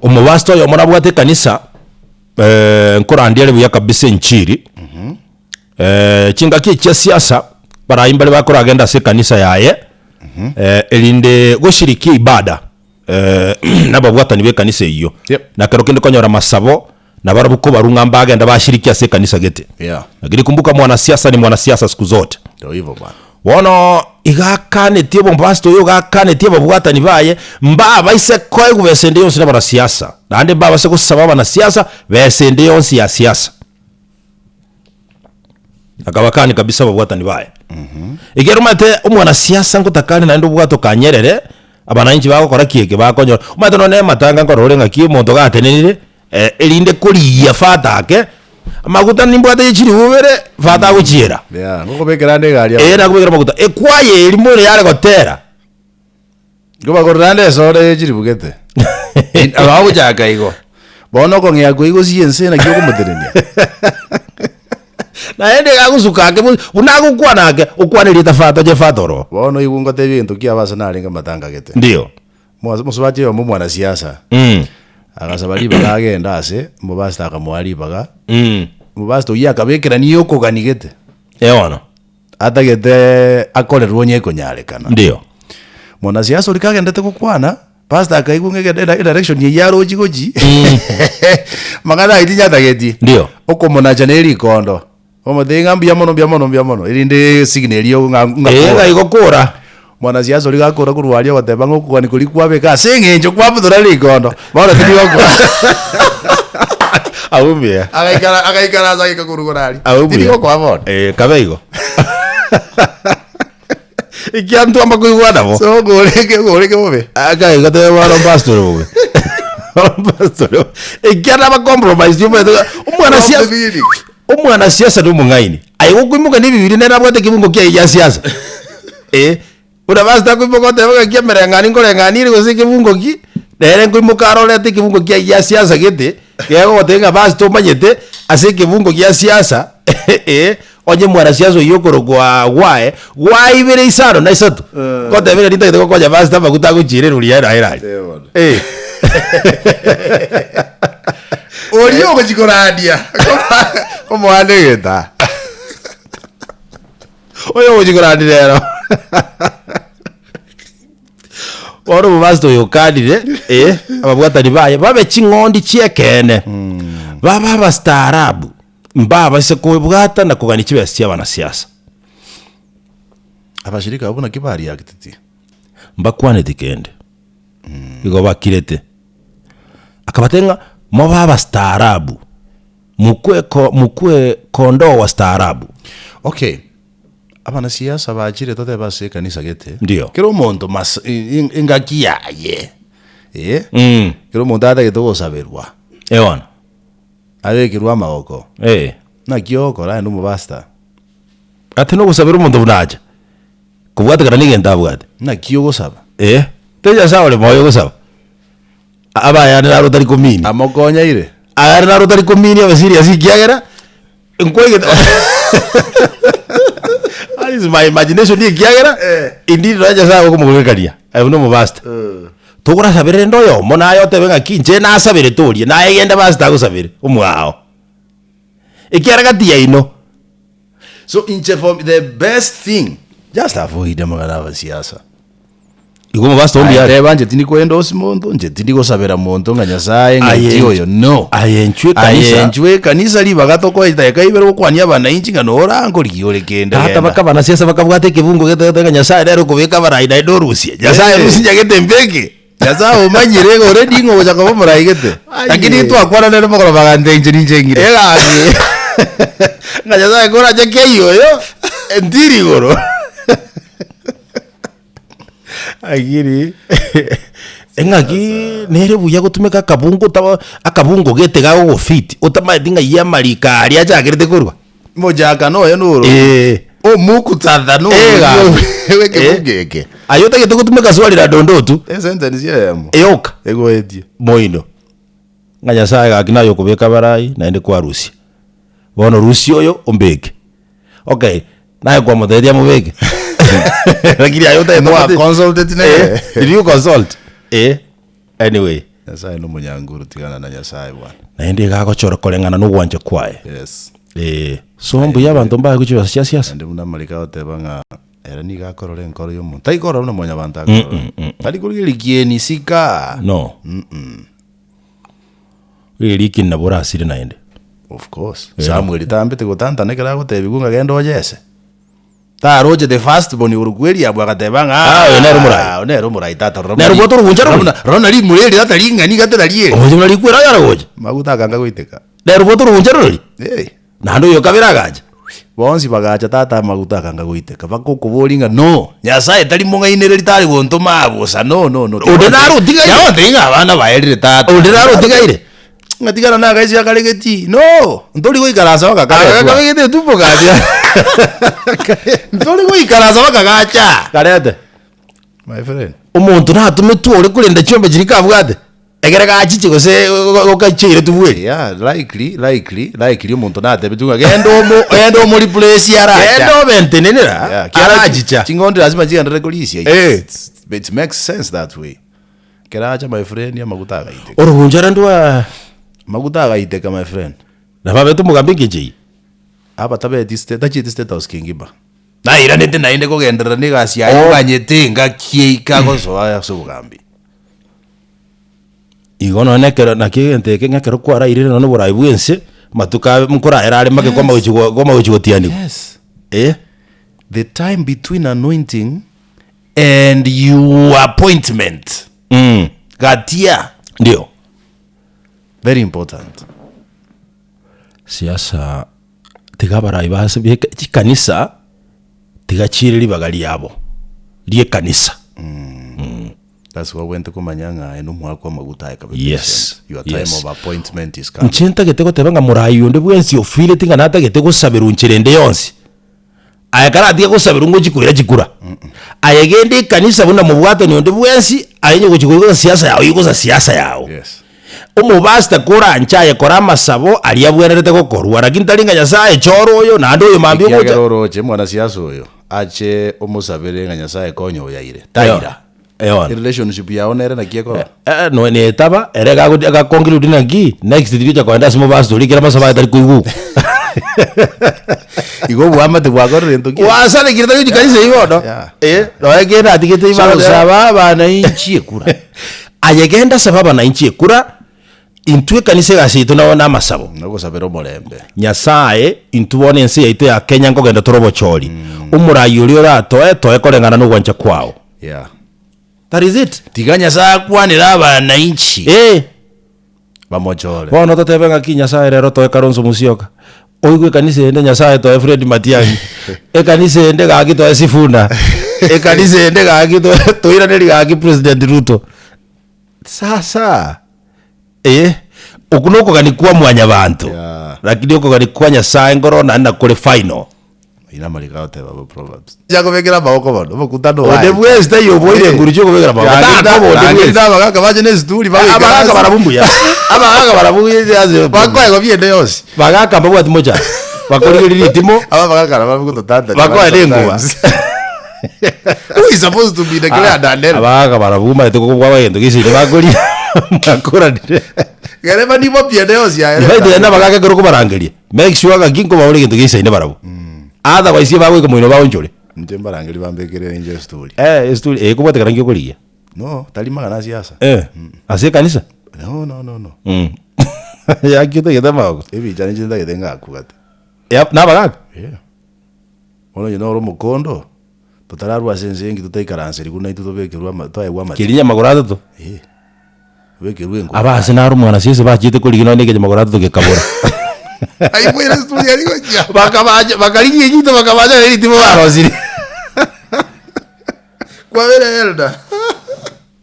Omopastor oyomo nabwate ekanisa, nkorandia are buya kabisa enchiri, chingaki echi chia siasa, abarai mbare bakoragenda ase ekanisa yaye, erinde goshirikia eibada na ababwatani ba ekanisa eyio. Yep. Na kero kende konyora amasabo, nabarabwo kobarwa ng'a mbagenda bashirikia ase ekanisa gete. Yeah. Lakini kumbuka mwanasiasa ni mwanasiasa siku zote. Ndio hivyo bwana. Bono iga akanetie omopastor oyo iga akanetie ababwatani baye, mbabaise koegwa besa ende yonsi nabanasiasa, naende mbabase gosaba abanasiasa besa ende yonsi ya siasa. Akabakani kabisa ababwatani baye. Ekiagera omanyete omwanasiasa ngotaka are naende obwate okanyerere, abananchi bagokora ki eke bakonyora, omanyete nonye na amatanga nkorora ore ng'aki omonto gatenenire, erinde korigia fata ake, amaguta nimbwate ye chilifu ibere, fata agochiera. Yeah, ngokobekera ande egari Eh, amaguta. nakobekera amaguta. Ekwaya eria mono yare gotera. Nkobagorera ande esoda ye chilifu gete. Abagochaka igo. Bono okong'ea kwe igo sie ense naki okomotenenia. Naende iga agosuka ake bu- buna agokwana ake, okwane erieta fata oche fata ororo. Bono oigwe ngotebie egento kiabo ase narenge amatanga gete. Ndio. Mwas- Mosubati oyomo omwanasiasa Mm. agasaba ribaga agende ase omopastor akamoa ribaga, Mm. omopastor oyio akabekerania okogani gete, Eh bono. atagete akorerwe onye ekonyarekana. Ndio. Mwanasiasa oria kagendete gokwana, pastor akaigwa ng'a ege- edirection eyio arochi gochi, amang'ana ayio tinyatagetie. Ndio. Okomonacha na erikondo. Omotebie ng'a mbuya mono, mbuya mono, mbuya mono, erinde esignal eria ng'a ng'a Ee, kora. ng'a igo kora. Mwanasiasa oria gakora korwa aria ogoteba ng'a okogania koria kwabeka ase eng'encho kwabutora rikondo, bono tindi gokora. Abwo mbuya. Agaikara agaikaransa agaika korwa igoro aria. Abwo Tindi mbuya. gokoa bono. Eh, kabe igo. Ekianto amba koigwa nabo. So ngorenge ngorenge bobe. Aka igo tebe bono pastor bobe. Pastor bobe. Ekiana aba compromise omanyete omwana From the siasa beginning. omwana siasa na omong'aini. Aye gokoimoka na ebibiria nere abwate ekebungo kiaye gia siasa. Eh, buna pastor akoimoka oteba ng'aki emereng'ani nkoreng'ani ere gose ekebungo ki, nere nkoimoka arorete ekebungo kiaye gia siasa gete, kegogotebia ng'a pastor omanyete ase ekebungo gia siasa eh, Onye mwanasiasa oyio okorokwa gwae, gwae ibere isano na isato, ngotebe ng'a nintagete gokonya pastor amaguta agochiera erori yaye naye erari. Eh, bono. Eh. Oria ogochi korandia komoa egeta. Oyo ogochi korandia rero. Bono omopastor oyo okanire, eh, ababwatani baye babe ching'ondi chi'ekeene, babe abastaarabu. Mbabaise koebwata na kogania chibesa chi'abanasiasa. Abashirika abwo naki bareacteti? Mbakwaneti kende, igo bakirete. Akabatebia ng'a mobe abastaarabu, mokwe ko mokwe kondoo wastaarabu. Okay, abanasiasa bachire totebe ase ekanisa gete, Ndio. kera omonto mas engaki yaye, eh, Mm. kera omonto atagete gosaberwa. Eh bono. Abekerwe amagoko. Eh. Naki ogokora aye nomopastor? Ati nogosabera omonto buna acha, kobwatekana na egento abwate. Naki ogosaba? Eh, tari Nyasae ore moyo ogosaba, abayane naro otari komini. Amokonyaire? Ayare naro otari komini abe serious ekiagera, nkwaigete That is my imagination ekiagera, indeed nonya Nyasae okomogorekania, aye buna omopastor. Tokorasabera rende oyomo naye otebe ng'aki inche nasaberete oria, naye genda pastor agosabere, omwao. Ekiagera gati yaino. So inche for the best thing, just avoid amang'ana abasiasa. Igo omopastor Aye mbuya are. teba inche tindi koendorse monto, inche tindi gosabera monto ng'a Nyasaye ng'a Aye eti oyo, no. Aye inchwe Aye ekanisa. inchwe ekanisa ribaga tokoe chidakika ibere gokwania abananchi ng'a norankorigie ore kende Tata genda. baka abanasiasa bakabwata ekebungo gete gete ng'a Nyasaye nere okobeka abarai naende orusie. Nyasaye Eh. rusia nyagete mbeke. Nyasaye omanyire iga already ng'a ogocha koba omorai gete. Aye. Lakini ntwakwana nere mogoroba agantebia inche ninche ng'ire. Egasi. Ng'a Nyasaye korache kei oyo, entiri igoro. Lakini eng'aki nere buya gotumeka akabungo otaba akabungo gete gagogofit otamaeti ng'ai amariko aria achakerete korwa. Mochakano oye noro Eh. omukutadha noro Eh, gaki. bw'ekebungo Eh. eke. Aye otagete gotumeka swali la dondoo tu Esentence eyemo eyoka egoetie. moino ng'a Nyasaye gaki naye okobeka abarai naende kwarusia. Bono rusia oyo ombeke. Okay, naye kwamotebetie amobeke lakini aye otagete Mwa omote- consulted nere. Eh, did you consult? Eh, anyway. Nyasaye nomonyanguru tigana na Nyasaye bwana. Naende iga agochora koreng'ana nogwancha kwaye. Yes. Ee, so mbuya abanto mbaye gochia chibesa chia siasa. Naende buna amariko agoteba ng'a ere nigo akorora enkoro y'omonto. Tari korora buna mwanyabanto akorora. Tari korigereria kieni sika. No. Riria rikini nabo orasire naende. Of course. Samuel taambete gotantana ekero agotebiwa ng'a genda ojese. Taroche the first born igoro kwa Eliabu agateba ng'a Ah, oyo nere omorai. "Ah, oyo nere omorai tata rora Nere obwate oroguncha rora rore. buna- rora nari rimura eri tata ring'ani gati nari eri. Omochie buna rikwera oyo arogocha. Maguta akanga goiteka. Nere obwate oroguncha rorori. Eh. Naende oyo kabere agacha. Bonsi bagacha tata amaguta akanga goiteka bakokoboria ng'a no, Nyasaye tari mong'ainereria tari gontoma aa bosa no no no. Onde naro otigaire. Yagontebia ng'a abana baerire tata. Onde naro otigaire. Ng'a tigana na agaisia kare getii no, ntori goikaransa mpaka karetwa. Akabegete etumbo gacha. Ntori goikaransa mpaka gacha. Karete. My friend. Omonto natometwe ore korenda chiombe chiria kabwate, ekere gachiche gose gokacheire tobweri. Yeah, likely, likely, likely omonto natebetwe ng'a genda omo genda omo replace aracha. Genda obe ntenenera, Yeah, kiara arachicha. Ching'ondi lazima chigenderere korisia. Eh. It's, it makes sense that way. Ekero acha my friend amaguta agaiteka. Orogunchara ndwa Amaguta agaiteka my friend. nabo abete omogambi engencho eyio. Aba tabeti state tachieti state house kengima. Nairanete naende kogenderera na egasi yaye Oh. oganyete engaki eike agosoa ase obogambi. Igo nonye na ekero naki egento eke ng'a ekero kwarairire nonye na oborai bwa ense, matuko abe nkoraera are make kwama gochi go kwama gochi gotianigwa. Yes. Eh. The time between anointing and your appointment gatia Ndio. very important. Siasa tiga abarai base beke chikanisa tiga chire ribaga riabo riekanisa. That's why obwenerete komanya ng'a aye nomwaka amaguta aye kabe Yes, patient. Your time yes. of appointment is coming. Inche ntagete goteba ng'a morai onde bwensi ofireti ng'a natagete gosaberwa nchera ende yonsi, Aye karatige gosaberwa ngochia koira chikura, aye genda ekanisa buna mobwatani onde bwensi, aye onye gochia koigwa siasa yao igusa siasa yao. Yes. Omopastor koranche aye kora amasabo aria abwenerete gokorwa, lakini tari ng'a Nyasaye chora oyo naende oyo mambia ogocha. Ekiagera oroche mwanasiasa oyo ache omosabere ng'a Nyasaye konya oyaire. Taira. Eona. Erelationship yao nere naki ekoba? Eh, no netaba ere gago- agaconclude naki next tigocha koenda ase mobastori ekero amasabo aye tari koigwa. Igo oboamate bwakorire gento ki? Wasarekire tari gochia kanisa eyio bono. Yeah. Eh, nonya kende atigete So ibara saba abananchi ekura. Aye genda saba abananchi ekura, intwe ekanisa egasi yaito nabo na amasabo. Nogosabera omorembe. Nyasaye, intwe bono ense yaito ya Kenya nkogenda tore obochori. Omorai oria oratoe, toe koreng'ana nogwancha kwao. Yeah. That is it. Tiga Nyasaye akwanere abananchi Eh. bamochore. Bono totebe ng'aki Nyasaye rero toe Kalonzo Musyoka, oigwe ekanisa ende Nyasaye toe Fred Matiang'i, ekanisa ende gaki toe Sifuna, ekanisa ende gaki toe toiranerie gaki President Ruto. Sasa eh, okwo na okogania kwa mwanyabanto, Yeah. lakini okogania kwa Nyasaye nkoro naende nakore final. Ira amariko agoteba bo Proverbs. Chakobekera amaboko bono, omokutano Onde oaye. bwensi taiyo oboire Eh. enguru chiokobekera amaboko. Takoba onde Rangeri bwensi. na abagaka bache na esituri Abagaka bagoikaransa. barabwo mbuya. Abagaka barabwo ase Bakoegwa biende yonsi. Bagaka mbabwati mochando. Bakorigereria ritimo. Aba abagaka nabo bagototantania Bakoe na enguba. Who is supposed to be declared an elder? Abagaka barabwo omanyete kobwaba egento gese bakoria bakoranire. Gereba nibo biende yonsi aye. Nibaete na abagaka ekero okobarangeria. Make sure ng'a ki nkobaore egento geisaine barabwo. Otherwise bagoika moino baonchore. Inche mbarangeri bambekere inche estory. Eh, estory eh ekobwatekana nki okorigia? No, tari magana a siasa. Eh, ase ekanisa? No, no, no, no. Mm. Yaki otagete amagoko? Ebicha ninche ntagete ng'akugate. Ya, na abagaka? Yeah. Bono onye nore omokondo, totararwa ase ense enki totaikaranserigwe naintwe tobekerwe ama toegwe amachiko. Keria nyamagoro atato? Eh. Obekerwe enkoba. Aba ase naro omwana ase bachiete korigia nonye na ekenyamagoro atato gekabora. Aimoire esituri aria gochia. Bakabacha bakarigia egito bakabacha na eritimo barosirie. Kwabera elder.